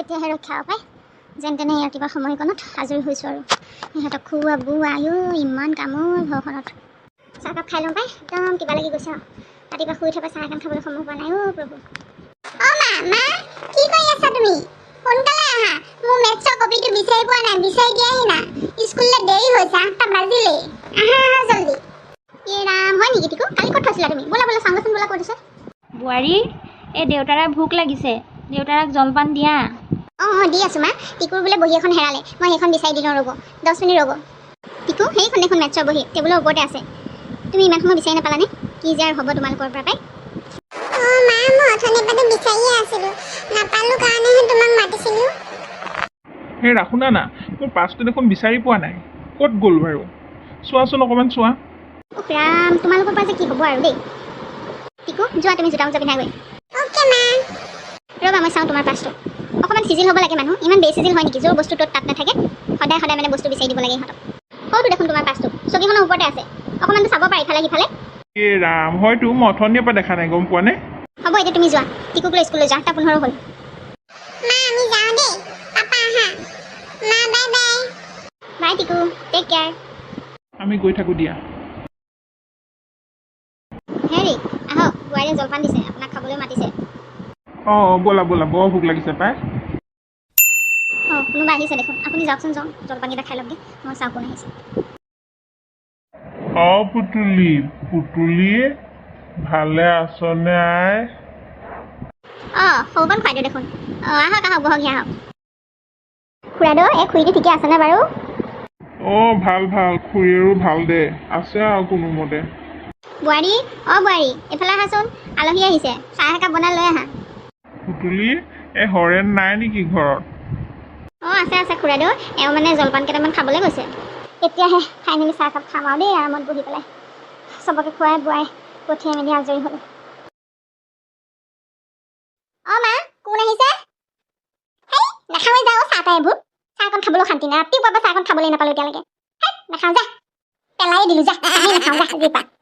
এতিয়াহে ৰক্ষা আৰু পাই যেন তেনে ৰাতিপুৱা সময়কণত আজৰি হৈছোঁ আৰু। সিহঁতক খুওৱা বোৱা, আইঅ ইমান কাম অ' ঘৰখনত। চাহকাপ খাই লওঁ পাই, একদম কিবা লাগি গৈছে আৰু। ৰাতিপুৱা শুই উঠাৰ পৰা চাহ একাপ খাবলৈ সময় পোৱা নাই অ' প্ৰভু। অ মা, মা, কি কৰি আছা তুমি? সোনকালে আহা, মোৰ মেথছৰ কপিটো বিচাৰি পোৱা নাই, বিচাৰি দিয়াহি না। স্কুললৈ দেৰি হৈছে, 8টা বাজিলেই। আহা, আহা জল্দি। এই ৰাম, হয় নেকি টিকু? কালি ক'ত থৈছিলা তুমি? ব'লা ব'লা, চাওঁগৈচোন ব'লা, ক'ত আছে। বোৱাৰী, এই দেউতাৰাক ভোক লাগিছে, দেউতাৰাক জলপান দিয়া। অঁ অঁ, দি আছোঁ মা। টিকুৰ বোলে বহী এখন হেৰালে, মই সেইখন বিচাৰি দিলোঁ, ৰ'ব, 10 মিনিট ৰ'ব। টিকু, সেইখন দেখোন মেথছৰ বহী টেবুলৰ ওপৰতে আছে। তুমি ইমান সময় বিচাৰি নাপালানে? কি যে আৰু হ'ব তোমালোকৰ পৰা পাই। অ মা, মই অথনিৰ পৰা বিচাৰিয়ে আছিলোঁ, নাপালোঁ কাৰণেহে তোমাক মাতিছিলোঁ। হেৰা, শুনা না, মোৰ পাৰ্চটো দেখোন বিচাৰি পোৱা নাই, ক'ত গ'ল বাৰু? চোৱাচোন, অকণমান চোৱা। উফ ৰাম, তোমালোকৰ পৰা যে কি হ'ব আৰু দেই। টিকু, যোৱা তুমি জোতা মোজা পিন্ধাগৈ। অ'কে মা। ৰ'বা, মই চাওঁ তোমাৰ পাৰ্চটো। অকণমান চিজিল হ'ব লাগে মানুহ, ইমান বেচিজিল হয় নেকি? য'ৰ বস্তু ত'ত তাত নাথাকে। সদায় সদায় মানে বস্তু বিচাৰি দিব লাগে ইহঁতক। সৌটো দেখোন তোমাৰ পাৰ্চটো চকীখনৰ ওপৰতে আছে। অকণমানতো চাব পাৰা ইফালে সিফালে। এই ৰাম, হয়তো মই অথনিৰ পৰা দেখা নাই, গম পোৱা নে? হ'ব, এতিয়া তুমি যোৱা, টিকুক লৈ স্কুললৈ যোৱা, 8টা 15 হ'ল। মা, আমি যাওঁ দেই। পাপা, আহা। মা, বাই বাই। বাই টিকু, টেক কেয়াৰ। আমি গৈ থাকোঁ দিয়া। হেৰি, আহক, বোৱাৰীয়ে জলপান দিছে, আপোনাক খাবলৈ মাতিছে। অঁ অঁ, ব'লা ব'লা, বৰ ভোক লাগিছে পাই। অঁ, কোনোবা আহিছে দেখোন। আপুনি যাওকচোন, যাওক, জলপানকেইটা খাই লওকগৈ। মই চাওঁ কোন আহিছে। অ পুতুলি, পুতুলি, ভালে আছনে আই? অঁ, সৌকণ খুৱাই দিওঁ দেখোন। অঁ, আহক আহক, বহকহি আহক। খুৰাদেউ, এই খুৰীটো ঠিকে আছেনে বাৰু? অঁ, ভাল ভাল, খুৰীৰো ভাল দে, আছে আৰু কোনোমতে। বোৱাৰী, অঁ বোৱাৰী, এইফালে আহাচোন, আলহী আহিছে, চাহ একাপ বনাই লৈ আহা। পুতুলি, এই হৰেণ নাই নেকি ঘৰত? অঁ, আছে আছে খুৰাদেউ, এওঁ মানে জলপান কেইটামান খাবলৈ গৈছে। এতিয়াহে ফাইনেলি চাহ একাপ খাম আৰু দেই আৰামত বহি পেলাই। চবকে খুৱাই বোৱাই পঠিয়াই মেলি আজৰি হ'লোঁ। অঁ মা, কোন আহিছে? হেই, নাখাওঁৱে যা অ' চাহ তাহ এইবোৰ। চাহকণ খাবলৈও শান্তি নাই। ৰাতিপুৱাৰ পৰা চাহকণ খাবলৈ নাপালোঁ এতিয়ালৈকে। হেই, নাখাওঁ যা, পেলাই দিলোঁ যা, চাহেই নাখাওঁ যা আজিৰ পৰা।